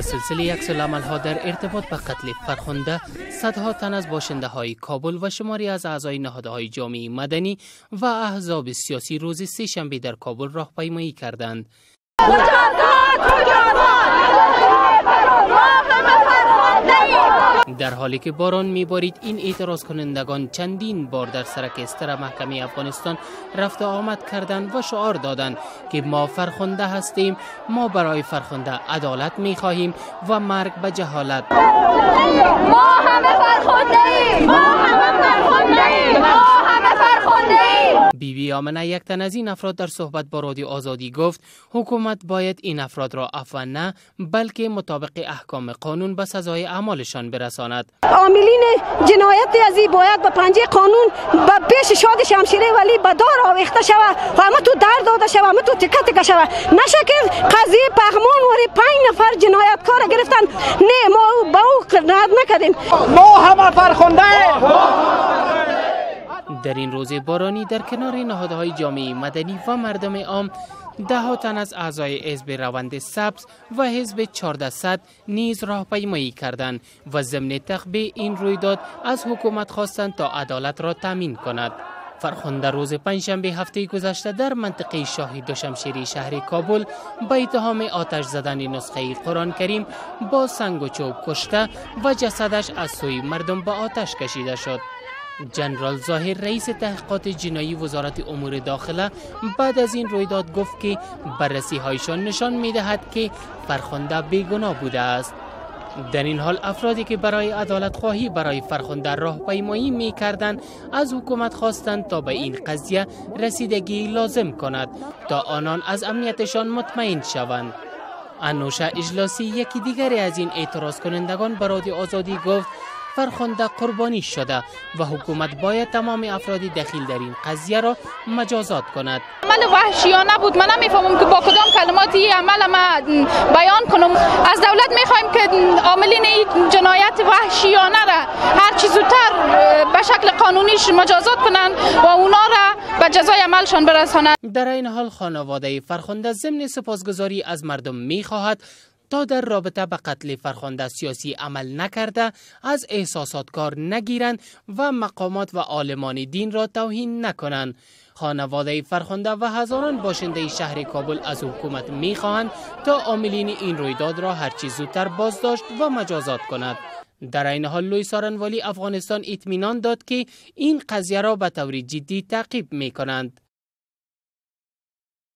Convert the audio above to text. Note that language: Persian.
به سلسله عکس‌العمل‌ها در ارتباط به قتل فرخنده، صدها تن از باشنده های کابل و شماری از اعضای نهادهای جامعه مدنی و احزاب سیاسی روز سه‌شنبه در کابل راهپیمایی کردند. در حالی که باران میبارید، این اعتراض کنندگان چندین بار در سرک استر محکمه افغانستان رفت و آمد کردند و شعار دادند که ما فرخنده هستیم، ما برای فرخنده عدالت میخواهیم و مرگ به جهالت. ما همه فرخنده ایم، ما همه فرخنده ایم، ما همه فرخنده ایم. بی بی آمنه یک تن از این افراد در صحبت با رادیو آزادی گفت حکومت باید این افراد را عفو نه، بلکه مطابق احکام قانون به سزای اعمالشان برساند. عاملین جنایت ازی باید به پنجه قانون به پیش شاد شمشیره ولی به دار آویخته شود و همه تو در داده شود، همه تو تکه تکه شود. نشه که قضیه پغمان وری 5 نفر جنایتکار گرفتن، نه ما به او قناعت نکردیم. ما همه فرخنده. در این روز بارانی در کنار نهادهای جامعه مدنی و مردم عام، ده تن از اعضای حزب روند سبز و حزب 1400 نیز راهپیمایی کردند و ضمن تخبیه این رویداد از حکومت خواستند تا عدالت را تامین کند. فرخنده روز پنجشنبه هفته گذشته در منطقه شاهی دوشمشیری شهر کابل به اتهام آتش زدن نسخه قرآن کریم با سنگ و چوب کشته و جسدش از سوی مردم به آتش کشیده شد. جنرال ظاهر رئیس تحقیقات جنایی وزارت امور داخله بعد از این رویداد گفت که بررسی هایشان نشان می دهد که فرخنده بیگناه بوده است. در این حال افرادی که برای عدالت خواهی برای فرخنده راهپیمایی می کردند از حکومت خواستند تا به این قضیه رسیدگی لازم کند تا آنان از امنیتشان مطمئن شوند. انوشه اجلاسی یکی دیگری از این اعتراض کنندگان برای آزادی گفت فرخنده قربانی شده و حکومت باید تمام افراد دخیل در این قضیه را مجازات کند. عمل وحشیانه بود، من نمیفهمم که با کدام کلماتی عمل ما بیان کنم. از دولت میخوایم که عاملین این جنایت وحشیانه را هر چیز زودتر به شکل قانونیش مجازات کنند و اونا را به جزای عملشان برسانند. در این حال خانواده فرخنده ضمن سپاسگزاری از مردم میخواهد تا در رابطه به قتل فرخنده سیاسی عمل نکرده، از احساسات کار نگیرند و مقامات و عالمان دین را توهین نکنند. خانواده فرخنده و هزاران باشنده شهر کابل از حکومت میخواهند تا عاملین این رویداد را هرچی زودتر بازداشت و مجازات کند. در این حال لوی سارنوالی افغانستان اطمینان داد که این قضیه را به طور جدی تعقیب میکنند.